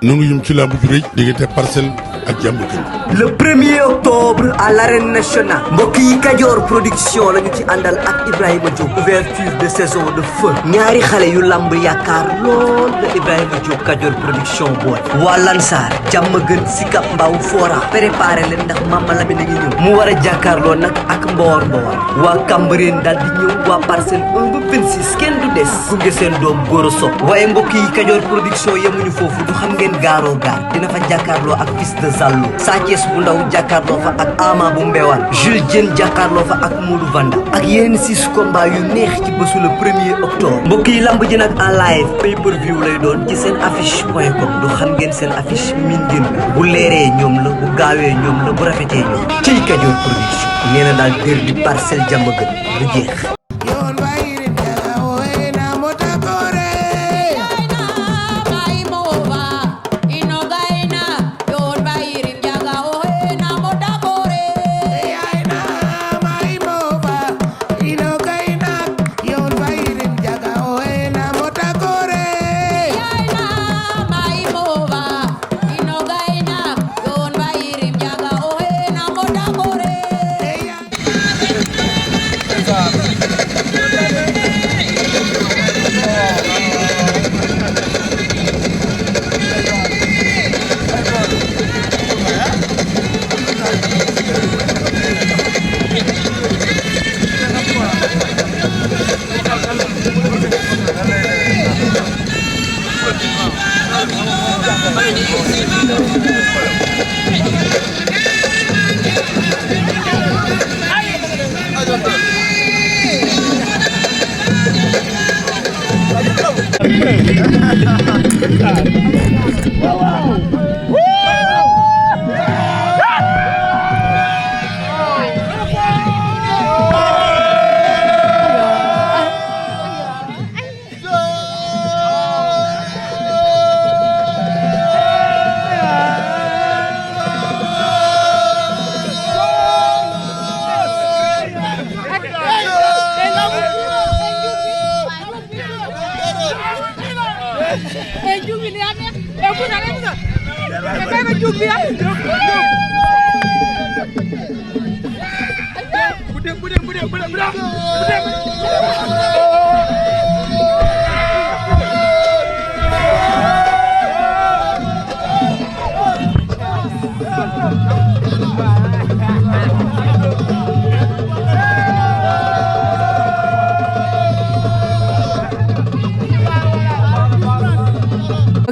nanu yum ci lamb ju rëy diggante Parcelles ak Diamaguène. le 1er octobre à l'arène nationale mbokk yi Kajoor production lañu ci àndal ak Ibrahima Diop ouverture de saison de feu ñaari xale yu lamb yaakaar lool la Ibrahima Diop Kajoor production boole waa Lansar Diamaguène Sicap Mbao Fora préparé leen ndax Mama Lamine a ngi ñëw mu war a jàkkaarloo nag ak Mbowar waa Cambérène daal di ñëw waa Parcelles 1 ba 26 kenn du des gunge seen doom góor a sopp waaye mbokk yi Kajoor production yemuñu foofu du xam ngeen gaaroo gaar dina fa jàkkaarloo ak fils de Zallo Sathiès bu ndaw jàkkaarloo fa ak Ama bu Mbewaan Jules Diène jàkkaarloo fa ak Modou Vanda ak yeneen 6 combats yu neex ci bésu le 1er octobre mbokk yi lamb ji nag en live pay per view lay doon ci seen affiche.com du xam ngeen seen affiche min ngeen bu leeree ñoom la bu gaawee ñoom la bu rafetee ñoom ciy Kajoor production nee na daal dër di Parcelles Diamaguène bu jeex.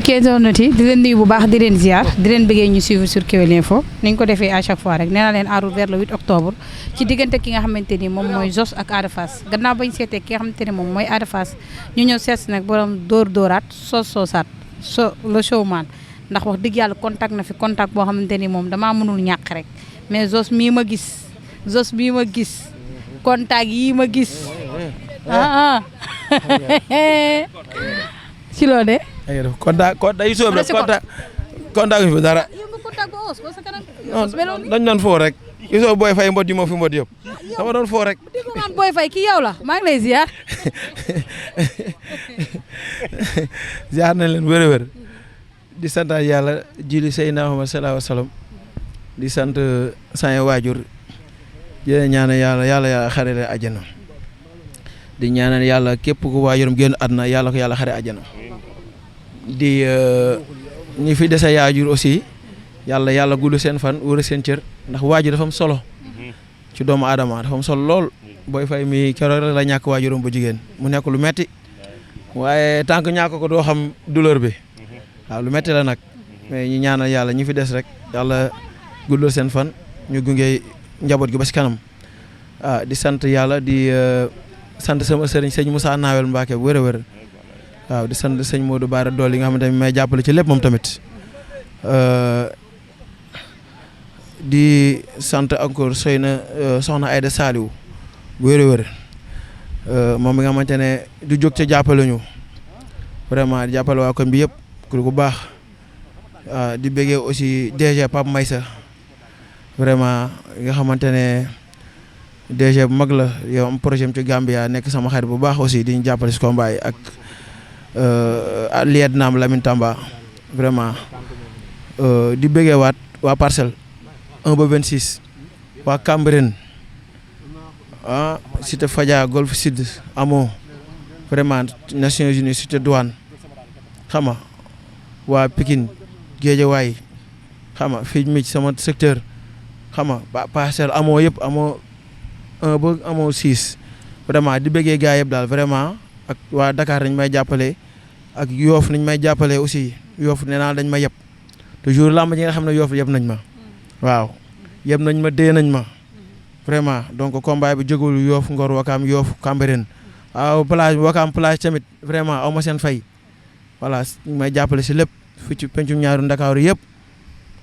internet yi di leen nuyu bu baax di leen ziar di leen bëggee ñu suivre sur Kewel Info ni ñu ko defee à chaque fois rek nee naa leen en route vers le 8 octobre ci diggante ki nga xamante ni moom mooy Zoss ak Ada Fass gannaaw bañ seetee ki nga xamante ni moom mooy Ada Fass ñu ñëw seet si nag borom dóoraat soosaat le showman ndax wax dëgg yàlla contact na fi contact boo xamante ni moom damaa mënul ñàkk rek mais Zoss mii ma gis contact yii ma gis ci loo de contact yu soob rek contact yu fi dara dañ doon foo rek yu soob booy fay mbot yi moo fi mbot yëpp dama doon foo rek booy fay ki yow la maa ngi lay ziar ziar nañ leen wér-wér di sant yàlla julli Seydina Muhammad sallallahu alayhi wa sallam di sant say waajur di ñaanal yàlla xare leen àjjana di ñaanal yàlla képp ku waajuram génn àdduna yàlla ko yàlla xare àjjana di ñi fi dese yaajur aussi yàlla gudd seen fan wër seen cër ndax waajur dafa am solo ci doomu aadama dafa am solo lool booy fay mi keroog la ñàkk waajuram bu jigéen mu nekk lu metti waaye tant que ñàkk ko doo xam douleur bi waaw lu metti la nag mais ñi ñaanal yàlla ñi fi des rek yàlla guddal seen fan ñu gunge njaboot gi ba si kanam di sant yàlla di sant sama sëriñ sëñ Moussa Nawel Mbacke bu wér waaw di sant sëñ Modou Bara Dool yi nga xamante ne may jàppale ci lépp moom tamit di sant encore soxna Aïda Saliou bu wér moom mi nga xamante ne du jóg ca jàppale ñu vraiment di jàppale waa koñ bi yëpp ku baax di bëggee aussi DG Pape Maysa vraiment nga xamante ne DG bu mag la yow am projet am ci Gambia nekk sama xarit bu baax aussi di ñu jàppale si combat yi ak liet naam Lamine Tamba vraiment di bëggee waat waa Parcelles 1 ba 26 waa Cambérène Cité Fadia Golf Sud Amo vraiment Nations Unies Cité Douane xam nga waa Pikine Guédiawaye xam nga fii mi sama secteur xam nga Parcelles amoo yëpp amoo 1 ba amoo 6 vraiment di bëggee gars yëpp daal vraiment ak waa Dakar nañ may jàppale ak Yoff nañ may jàppale aussi Yoff nee naa dañ ma yëpp toujours lamb ñi nga xam ne Yoff yëpp nañ ma waaw yëpp nañ ma dee nañ ma vraiment donc combat bi jógul Yoff Ngor Wakaam Yoff Cambérène waaw plage Wakaam plage tamit vraiment aw ma seen fay voilà may jàppale si lépp fi ci pencum ñaaru Ndakaaru yëpp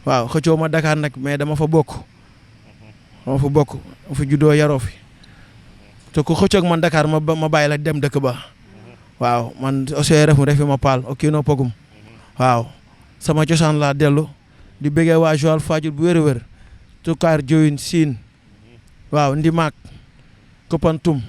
waaw xëccoo ma Dakar nag mais dama fa bokk ma fa juddoo yaroo fi te ku xëccoog man Dakar ma bàyyi la dem dëkk ba waaw man OCRF mu refi ma paal ok no pogum waaw sama cosaan laa dellu di bëggee waa Joal Fadiouth bu wér a wér Toucar Diohine Sine waaw Ndimaak Kopantum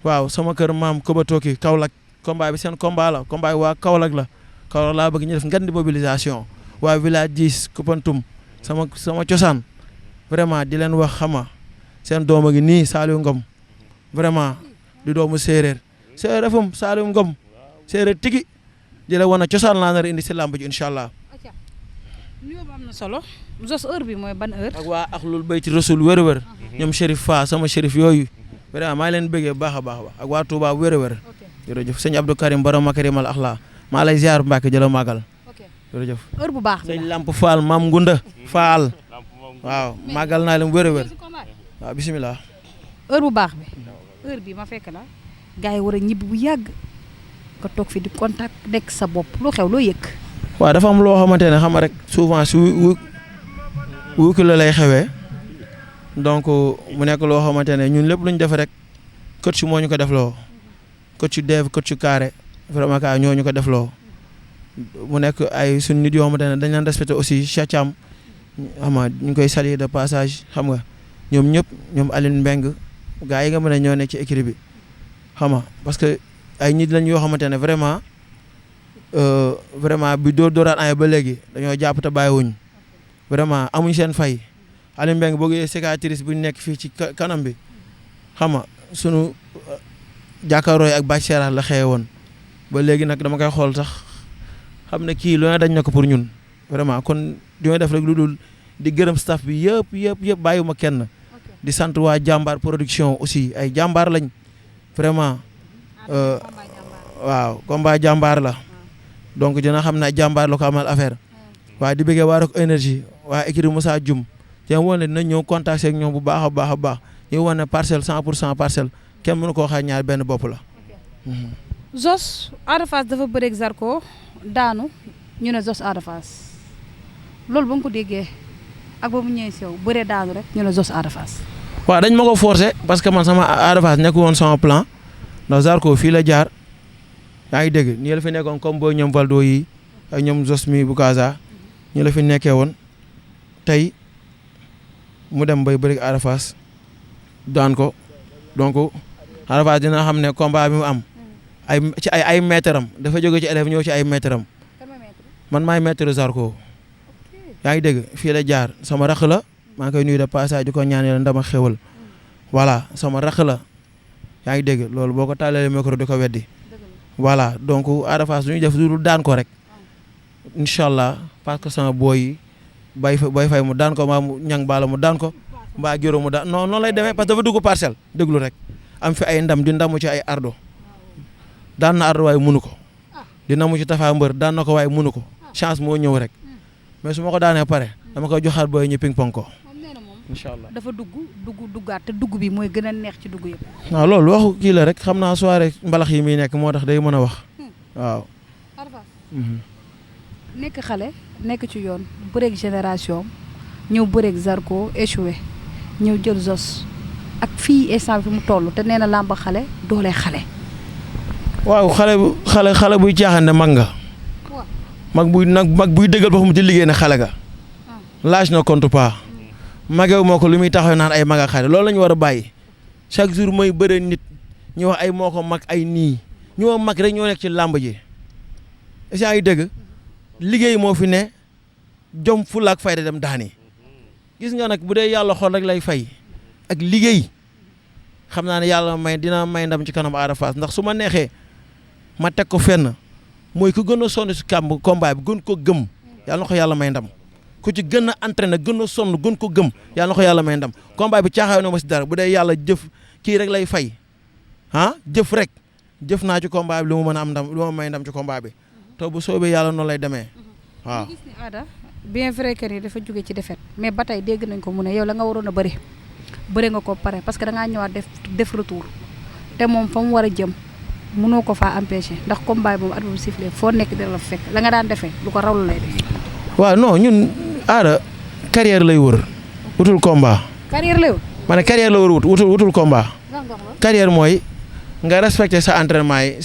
waaw sama kër maam Kobatooki Kaolack combat bi seen combat la combat bi waa Kaolack la Kaolack laa bëgg ñu def ngeen di mobilisation waa village 10 Kopantum sama cosaan vraiment di leen wax xama seen doom a ngi nii Saliou Ngom vraiment di doomu séeréer séeréefum Saliou Ngom séeréer tigi di la wan a cosaan laa nar indi si làmb ji incha allah. nuyoo bu am na solo Zoss heure bi mooy ban heure. ak waa Ahlul Bayti Rasul wér-wér ñoom Chérif Fa sama Chérif yooyu vraiment maa leen bëggee baax a baax ak waa Touba wér-wér jërëjëf sëñ Abdou Karim Borom Makarimal Axlaa maa lay ziar Mbacke jëla màggal jërëjëf. heure bu baax sëñ Lamp Fall Maam Ngunda Fall waaw màggal naa leen wér-wér waaw bisimilah. heure bu baax bi heure bi ma fekk la gars yi war a ñibbi bu yàgg nga toog fi di contact nekk sa bopp loo xew loo yëg. waaw dafa am loo xamante ne xam nga rek souvent si wuuki la lay xewee donc mu nekk loo xamante ne ñun lépp lu ñu def rek coach moo ñu ko def loo coach Dev coach Carré vraiment ka ñoo ñu ko def loo mu nekk ay suñu nit yoo xamante ne dañ leen respecté aussi Cheikh Thiam xam nga ñu ngi koy saluer de passage xam nga ñoom ñëpp ñoom Aline Mbeng gars yi nga mën a ñoo nekk ci équipe bi xam nga parce que ay nit lañ yoo xamante ne vraiment bi dooraat ay ba léegi dañoo jàpp te bàyyiwuñ vraiment amuñ seen fay Aline Mbeng boo gisee cicatrice bu nekk fii ci kanam bi xam nga sunu jàkkaarooy ak bàcc seeraat la xewe woon ba léegi nag dama koy xool sax xam ne kii lu ne dañ na ko pour ñun vraiment kon di def rek lu dul di gërëm staff bi yëpp bàyyiwuma kenn di sant waa jàmbaar production aussi ay jàmbaar lañ vraiment waaw combat jàmbaar la donc dina xam ne jàmbaar la ko amal affaire waaye di bëggee waa Rock Énergie waa écurie Moussa Dioum te wane ne dinañ ñëw contacter ak ñoom bu baax a baax ñu wane Parcelles 100% Parcelles kenn mënu koo xaar ñaar benn bopp la. Zoss Ada Fass dafa bëreeg Zarko daanu ñu ne Zoss Ada Fass loolu ba nga ko déggee ak ba mu ñëwee si yow bëree daanu rek ñu ne Zoss Ada Fass. waaw dañ ma ko forcer parce que man sama Ada Fass nekk woon sama plan ndax Zarko fii la jaar yaa ngi dégg nii la fi nekkoon comme booy ñoom Valdo yi ak ñoom Zoss mi bu Kaza ñu la fi nekkee woon tey mu dem bay bëri Ada Fass daan ko donc Ada Fass dina xam ne combat bi mu am ay maître am dafa jóge ci élève ñëw ci ay maître am man maay maître Zarko yaa ngi dégg fii la jaar sama rax la maa ngi koy nuyu de passage di ko ñaan yàlla ndama xewal voilà sama rax la yaa ngi dégg loolu boo ko tàllalee micro di ko weddi voilà donc Ada Fass lu ñu def lu daan ko rek incha allah parce que sama booy yi bay fay mu daan ko mbaa mu ñang baala mu daan ko mbaa géró mu daan non noonu lay demee parce que dafa dugg Parcelles déglu rek am fi ay ndam di ndamu ci ay ardo daan na ardo waaye munu ko di namu ci Tafa Mbër daan na ko waaye munu ko chance moo ñëw rek mais su ma ko daanee pare dama koy joxaat booy ñu ping pong ko incha allah. dafa duggaat te dugg bi mooy gën a neex ci dugg yëpp. waaw loolu waxu kii la rek xam naa soirée mbalax yi muy nekk moo tax day mën a wax waaw. Ada Fass nekk xale nekk ci yoon bëreeg génération ñëw bëreeg Zarko échoué ñëw jël Zoss ak fii instant fi mu toll te nee na làmba xale doole xale. waaw xale buy caaxaan ne mag nga. mag buy dëggal boppam di liggéey ne xale ga. l'âge ne compte pas. magew moo ko lu muy taxaw naan ay mag ak xale loolu la ñu war a bàyyi chaque jour mooy bëre nit ñu wax ay moo ko mag ay nii ñoo mag rek ñoo nekk ci làmb ji est-ce que ay dëgg liggéey moo fi ne jom fulla ak fayda dem daani gis nga nag bu dee yàlla xool rek lay fay ak liggéey xam naa ne yàlla dina may ndam ci kanam Ada Fass ndax su ma neexee ma teg ko fenn mooy ku gën a sonn si combat bi gën ko gëm yàlla na ko yàlla may ndam ku ci gën a entraîné gën a sonn gën ko gëm yàlla na ko yàlla may ndam combat bi caaxaan na ma si dara bu dee yàlla jëf kii rek lay fay jëf rek jëf naa ci combat bi lu ma mën a am ndam lu ma may ndam ci combat bi te bu soobee yàlla noonu lay demee waaw. gis ni Ada bien vrai que ni dafa jóge ci défaite mais ba tey dégg nañ ko mu ne yow la nga waroon a bëri nga ko pare parce que da ngaa ñëwaat def retour te moom fa mu war a jëm mënoo ko faa empêcher ndax combat bi moom at bu sifflé foo nekk dina la fekk la nga daan defee lu ko rawlu lay def. waaw non ñun Ada carrière lay wër wutul combat. carrière lay wër. ma ne carrière la wër wutul combat. carrière mooy nga respecté sa entraînement yi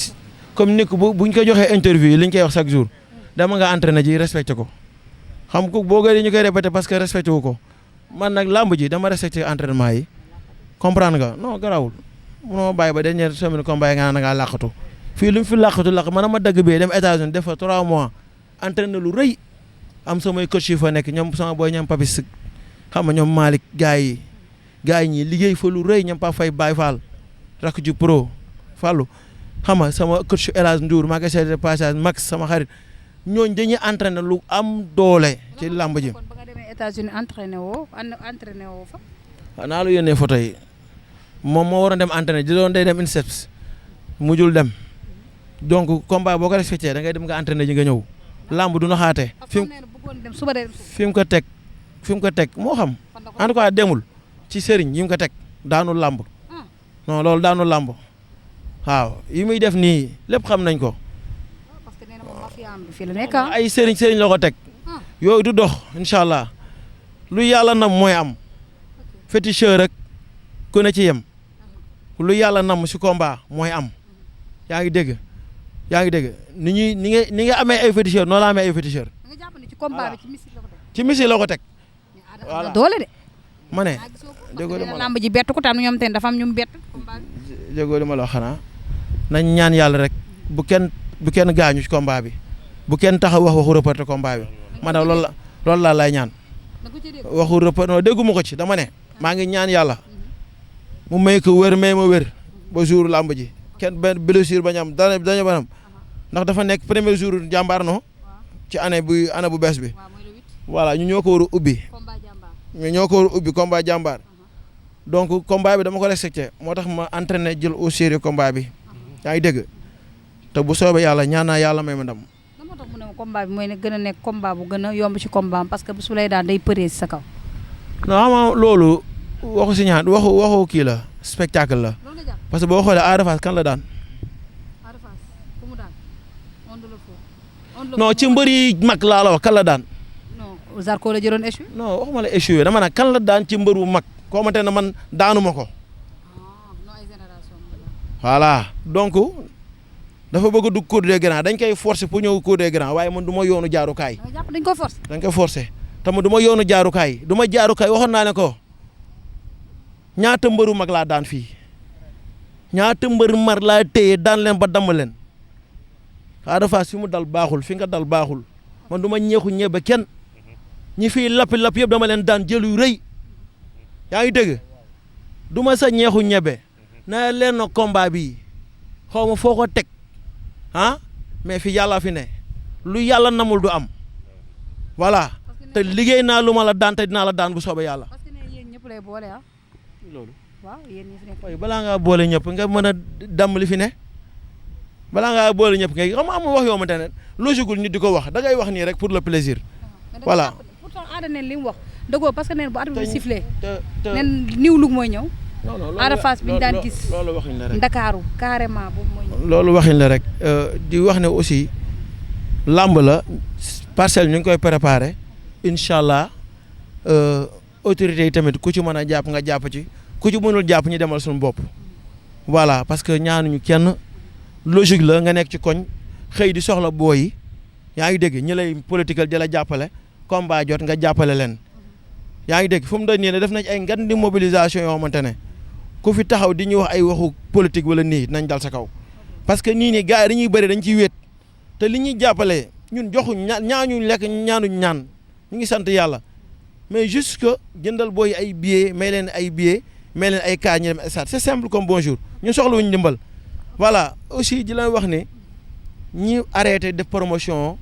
comme ni ko buñ ko joxee interview yi li ñu koy wax chaque jour dama nga entraîné ji respecté ko xam ko boo gënee ñu koy répété parce que respecté wu ko man nag làmb ji dama respecté entraînement yi comprendre nga non garawul munoo bàyyi ba dernière semaine combat yi nga naan da ngaa làqatu fii lu mu fi làqatu man ma dagg bee dem États-Unis def fa 3 mois entraîné lu rëy am samay coach yi fa nekk ñoom sama boy ñoom Papis xam nga ñoom Malick gars yi ñi liggéey fa lu rëy ñoom Pa Fay Baye Fall rakk ju pro Fallou xam nga sama coach El Hadj Ndour maa ngi seetlu passage Max sama xarit ñooñu dañuy entraîné lu am doole ci làmb ji. kon ba nga demee États-Unis entraîné woo fa. waaw naa la yónnee photo yi moom moo waroon dem entraîné di doon day dem INSEPS mujjul dem donc combat boo ko respecté da ngay dem nga entraîné ji nga ñëw làmb du naxaate. fi mu ko teg moo xam en tout cas demul ci sëriñ yi mu ko teg daanu làmb non loolu daanu làmb waaw yi muy def nii lépp xam nañ ko. ay sëriñ la ko teg yooyu du dox incha allah lu yàlla nam mooy am féticheur rek ku ne ci yem lu yàlla nam si combat mooy am yaa ngi dégg ni nga amee ay féticheur noonu la amee ay féticheur ci misi la ko teg voilà doole de ma ne déggoo li ma la lamb ji bett ko tam ñoom ten dafa am ñu bett déggoo li ma la wax xanaa nañ ñaan yàlla rek bu kenn gaañu ci combat bi bu kenn taxaw waxu reporter combat bi maanaam loolu laa lay ñaan waxu reporter non dégguma ko ci dama ne maa ngi ñaan yàlla mu may ko wér may ma wér ba jour lamb ji kenn benn blessure bañ am dañu banam ndax dafa nekk premier jour jàmbaar no ci année bu bees bi voilà ñu ñoo ko war a ubbi combat jàmbaar donc combat bi dama ko respecté moo tax ma entraîné jël au sérieux combat bi yaa ngi dégg te bu soobee yàlla ñaan naa yàlla may ma ndam. lan moo tax mu ne combat bi mooy ne gën a nekk combat bu gën a yomb ci combat parce que bu su lay daan day përee si sa kaw. non xam loolu waxu si ñaan waxu kii la spectacle la parce que boo xoolee Ada Fass kan la daan. non ci mbër yi mag laa la wax kan la daan. non Zarko la jëloon échoué. non waxuma la échoué dama naan kan la daan ci mbër bu mag koo xamante ne man daanuma ko. voilà donc dafa bëgg a dugg cour des grands dañ koy forcer pour ñëw cour des grands waaye man du ma yoonu jaarukaay. dañ ko forcer. dañ koy forcer te man du ma yoonu jaarukaay du ma jaarukaay waxoon naa ne ko ñaata mbëru mag laa daan fii ñaata mbëru mar laa téye daan leen ba damm leen. Ada Fass fi mu dal baaxul fi nga dal baaxul man du ma ñeexu ñebe kenn ñi fii lapp yëpp dama leen daan jël yu rëy yaa ngi dégg du ma sa ñeexu ñebe na leen na combat bi xaw ma foo ko teg mais fi yàlla fi ne lu yàlla namul du am voilà te liggéey naa lu ma la daan te dinaa la daan bu soobee yàlla. parce que ne yéen ñëpp lay boole loolu waaw yéen ñi fi nekk. waaye balaa ngaa boole ñëpp nga mën a damm li fi ne. balaa ngaa boole ñëpp ngay xam nga am wax yoo xamante ne logique nit di ko wax da ngay wax nii rek pour le plaisir. voilà pourtant Ada neen li mu wax dëggoo parce que neen bu arbitre bi sifflé neen niw lug mooy ñëw. Ada Fass bi ñu daan gis loolu waxin la rek Ndakaaru carrément boobu mooy ñëw. loolu waxin la rek di wax ne aussi làmb la parcelle ñu ngi koy préparé incha allah autorités yi tamit ku ci mën a jàpp nga jàpp ci ku ci mënul jàpp ñu demal suñu bopp. voilà parce que ñaanuñu kenn. logique la nga nekk ci koñ xëy di soxla booy yi yaa ngi dégg ñi lay political di la jàppale combat jot nga jàppale leen yaa ngi dégg fu mu doon nii ne def nañ ay ngan di mobilisation yoo xamante ne ku fi taxaw di ñu wax ay waxu politique wala nii nañ dal sa kaw parce que nii gars yi dañuy bëri dañ ciy wéet te li ñuy jàppale ñun joxuñ ñaañuñ lekk ñaanuñ ñaan ñu ngi sant yàlla mais juste que jëndal booy ay billets may leen ay billets may leen ay cas ñu dem stade c'est simple comme bonjour ñun soxlawuñ ndimbal voilà aussi di la wax ne ñi arrêté def promotion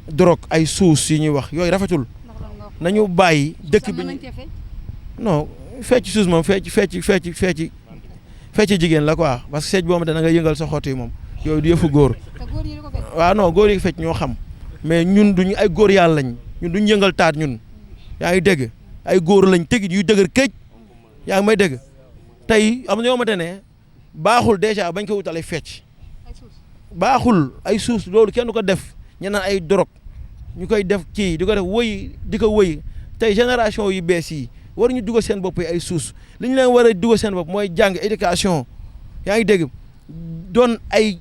drogue ay suus yi ñuy wax yooyu rafetul nañu bàyyi dëkk bi non fecc suus moom fecc jigéen la quoi parce que fecc boobu da nga yëngal sa xott yi moom yooyu du yëfu góor waaw non góor yi fecc ñoo xam mais ñun duñu ay góor yàlla lañ ñun duñu yëngal taat ñun yaa ngi dégg ay góor lañ tëgg yu dëgër këj yaa ngi may dégg tey am na yoo xamante ne baaxul déjà bañ ko wutalee fecc baaxul ay suus loolu kenn du ko def ñu naan ay drogue ñu koy def kii di ko def wëy di ko wëy tey génération yu bees yi war ñu dugal seen bopp yi ay suus li ñu leen war a dugal seen bopp mooy jàng éducation yaa ngi dégg doon ay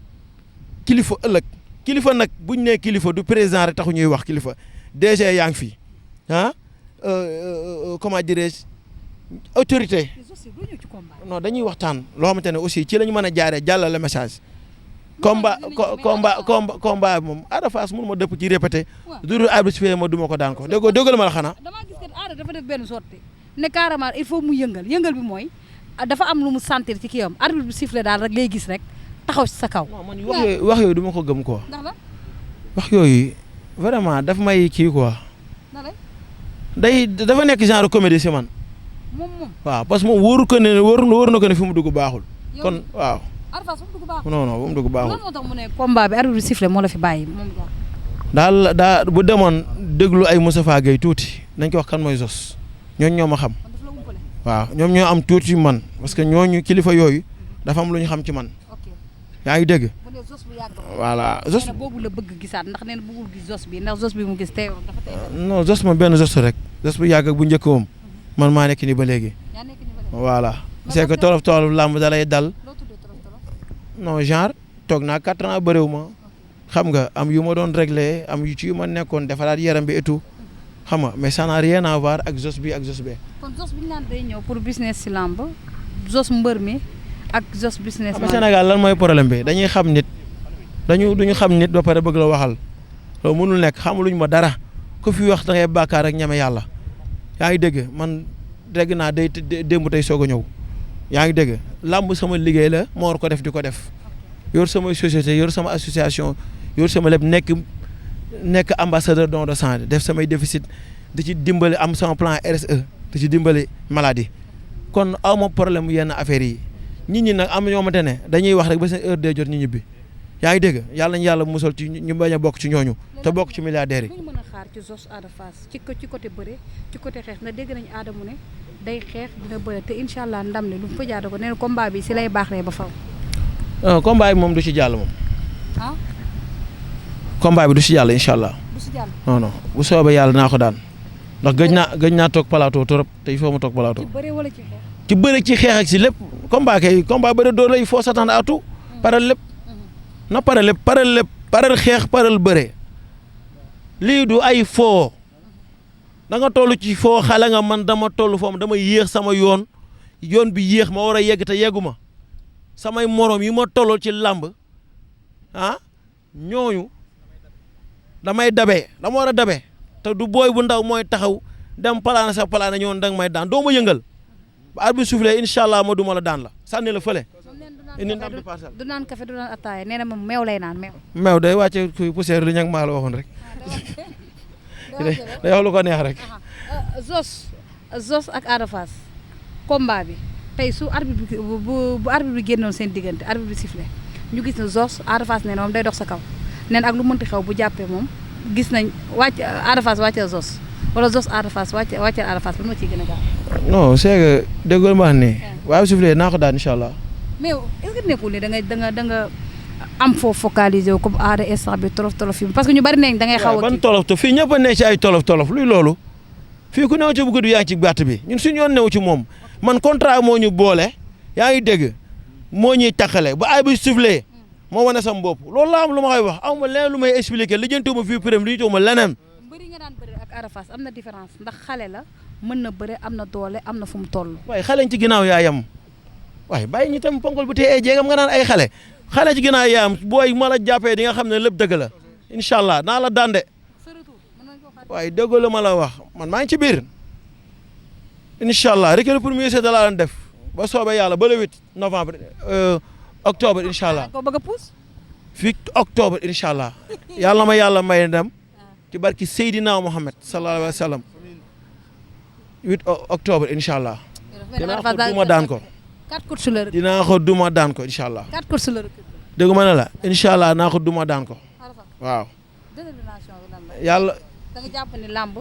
kilifa ëllëg kilifa nag buñ nee kilifa du président rek taxu ñuy wax kilifa DG yaa ngi fi ah comment dirais-je autorité non dañuy waxtaan loo xamante ne aussi ci la ñu mën a jaaree jàllale message combat moom Ada Fass mënu ma dëpp ci répété du dul arbitre sifflé ma duma ko daan ko déggal ma la xanaa damaa gis que Ada dafa def benn sortie ne carrément il faut mu yëngal bi mooy dafa am lu mu sentir ci kii am arbitre bi sifflé daal rek lay gis rek taxaw ci sa kaw. non man wax yooyu du ma ko gëm quoi. ndax la wax yooyu vraiment daf may kii quoi. dafa nekk genre comédie si man. moom waaw parce que moom wóoru ko ne wóor na ko ne fi mu dugg baaxul. kon waaw. Ada Fass fu mu dugg baaxul. non fu mu dugg baaxul. lan moo tax mu ne combat bi arbitre bi sifflé moo la fi bàyyi moom daal bu demoon déglu ay Moustapha Gueye tuuti nañ ko wax kan mooy Zos ñooñu ñoo ma xam. waaw ñoom ñoo am tuuti man parce que ñooñu kilifa yooyu dafa am lu ñu xam ci man. yaa ngi dégg. voilà Zos boobu la bëgg gisaat ndax nee na bëggul gis Zos bi ndax Zos bi mu gis tey dafa tey. non Zos moom benn Zos rek Zos bu yàgg ak bu njëkk woom man maa nekk nii ba léegi. voilà c'est que tolof làmb da lay dal. non genre toog naa 4 ans bëriw ma xam nga am yu ma doon réglé am yu ci yu ma nekkoon defaraat yaram bi et tout xam nga mais ça n'a rien à voir ak Zos bi ak Zos bee. kon Zos bi ñu naan day ñëw pour business si làmb Zos mbër mi ak Zos business. xam nga Sénégal lan mooy problème bi dañuy xam nit duñu xam nit ba pare bëgg la waxal loolu mënul nekk xamuluñ ma dara ku fi wax da ngay bàkkaar ak ñeme yàlla yaa ngi dégg man dégg naa day démb tey soog a ñëw yaa ngi dégg làmb sama liggéey la moo war ko def di ko def yor sama société yor sama association yor sama lépp nekk ambassadeur don de sang def samay déficit di ci dimbali am sama plan RSE di ci dimbali maladie kon awma problème yenn affaires yi nit ñi nag am ñoo xamante ne dañuy wax rek ba seen heure de jot ñu ñibbi yaa ngi dégg yàlla ñu yàlla musal ci ñu bañ a bokk ci ñooñu te bokk ci milliardaires yi. ñu mën a xaar ci Zos Ada Fass ci côté bëre ci côté xeex na dégg nañu Ada mu ne day xeex dina bëre te incha allah ndam ne lu mu fa jaada ko nee na combat bi si lay baaxee ba faw. combat bi moom du ci jàll moom. ah. combat bi du ci jàll incha allah. du ci jàll. non bu soobee yàlla naa ko daan ndax gëj naa toog plateau trop te il faut mu toog plateau. ci bëre wala ci xeex. ci bëre ci xeex ak si lépp combat bëre door la il faut s'attendre à tout. paral lépp. na paral lépp paral xeex paral bëre lii du ay foo da nga toll ci foo xale nga man dama toll foofu dama yéex sama yoon bi yéex ma war a yegg te yeggu ma samay morom yi ma tolloo ci làmb ñooñu damay dama war a dabe te du booy bu ndaw mooy taxaw dem palaana sa palaana ñëwoon danga may daan doo ma yëngal ba arbitre soufflé incha allah ma duma la daan la sànni la fële. du naan café du naan ataaya nee na moom meew lay naan meew day wàcce kuy poussière li ñag maa la waxoon rek day wax lu ko neex rek. Zos ak Ada Fass combat bi tey su arbitre bi bu arbitre bi génnoon seen diggante arbitre bi sifflé ñu gis ne Zos Ada Fass nee na moom day dox sa kaw nee na ak lu mënti xew bu jàppee moom gis nañ Ada Fass wàcceel Zos wala Zos Ada Fass wàcceel Ada Fass ba ma ciy gën a gaaw. non c'est que déggoo ma wax ne waaye bu sifflé naa ko daan incha allah. mais est-ce que nekkul ne da nga am foo focaliser wu comme Ada instant bi tolof yi parce que ñu bari nañ da ngay xaw a ban tolof te fii ñëpp a ne ci ay tolof luy loolu fii ku new ci bugg du yaa ngi ci gàtt bi ñun suñu yoon new ci moom man contrat moo ñu boole yaa ngi dégg moo ñuy takkale ba ay bi sifflé moo wane sam bopp loolu laa am lu ma koy wax amuma leneen lu may expliquer lijjantiwuma fii prime li ñu tuuma leneen. bëri nga daan bëri ak Ada Fass am na différence ndax xale la mën na bëre am na doole am na fu mu toll. waaye xale ci ginnaaw yaa yam waaye bàyyi ñu tam ponkol bu tee ay jéegam nga naan ay xale ci ginnaaw yaam booy ma la jàppee di nga xam ne lépp dëgg la incha allah naa la daan de waaye déggoo la ma la wax man maa ngi ci biir incha allah recueil pour mieux de laa leen def ba soobee yàlla ba le 8 novembre octobre incha allah ko bëgg a puus fii octobre incha allah yàlla ma yàlla may ndam ci barki Seydina Mohamed sallallahu alayhi wa sallam 8 octobre incha allah. dinaa ko duma daan ko. 4 courses la dinaa ko duma daan ko incha allah. 4 courses la dégg ma ne la incha allah naa ko duma daan ko waaw. yàlla. da nga jàpp ni làmb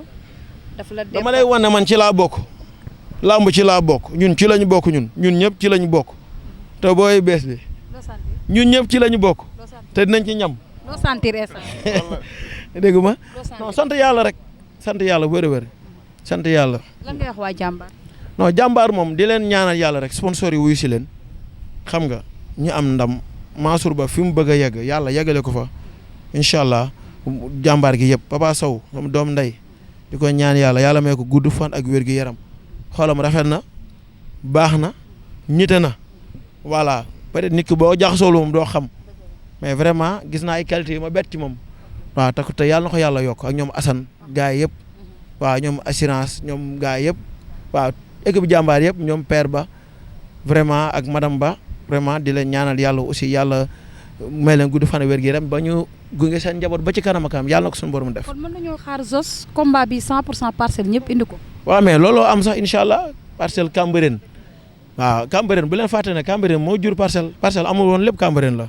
daf la dama lay wan ne man ci laa bokk. làmb ci laa bokk ñun ci lañu bokk ñun ñëpp ci lañu bokk te booy bees bi ñun ñëpp ci lañu bokk te dinañ ci ñam. loo sentir instant. dégg ma non sant yàlla rek sant yàlla wër sant yàlla. lan ngay wax waa jàmbaar. non jàmbaar moom di leen ñaanal yàlla rek sponsor yi wuyu si leen xam nga ñu am ndam Mansour Ba fi mu bëgg a yegg yàlla yeggale ko fa incha allah jàmbaar gi yëpp Papa Sow moom doom ndey di ko ñaan yàlla may ko gudd fan ak wér gu yaram xoolam rafet na baax na ñite na voilà peut-être nit ki boo jaxasoo moom doo xam mais vraiment gis naa ay qualité yu ma bett ci moom waaw te yàlla na ko yàlla yokk ak ñoom Assane gars yi yëpp waaw ñoom assurance ñoom gars yi yëpp waaw équipe jàmbaar yëpp ñoom père ba vraiment ak madame ba vraiment di leen ñaanal yàlla aussi yàlla may leen gudd fan wér gi yaram ba ñu gunge seen njaboot ba ci kanam ak kanam yàlla na ko suñu borom def. kon mën nañoo xaar Zoss combat bi 100% parcelle ñëpp indi ko. waaw mais looloo am sax incha allah parcelle Cambérène waaw Cambérène bu leen fàtte ne Cambérène moo jur parcelle amul woon lépp Cambérène la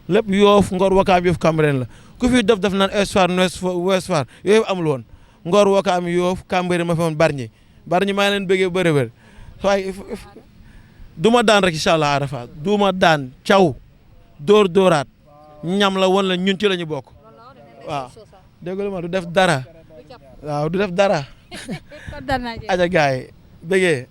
lépp Yoff Ngor Wakaam Yoff Cambérène la ku fi def naan Ouest Foire Ouest Foire yooyu amul woon Ngor Wakaam Yoff Cambérène ma fi woon Bargny maa ngi leen bëggee bëri waaye du ma daan rek incha allah arafa du ma daan caw dóoraat ñam la woon la ñun ci la ñu bokk waaw dégg ma du def dara waaw du def dara. aja gaay bëggee.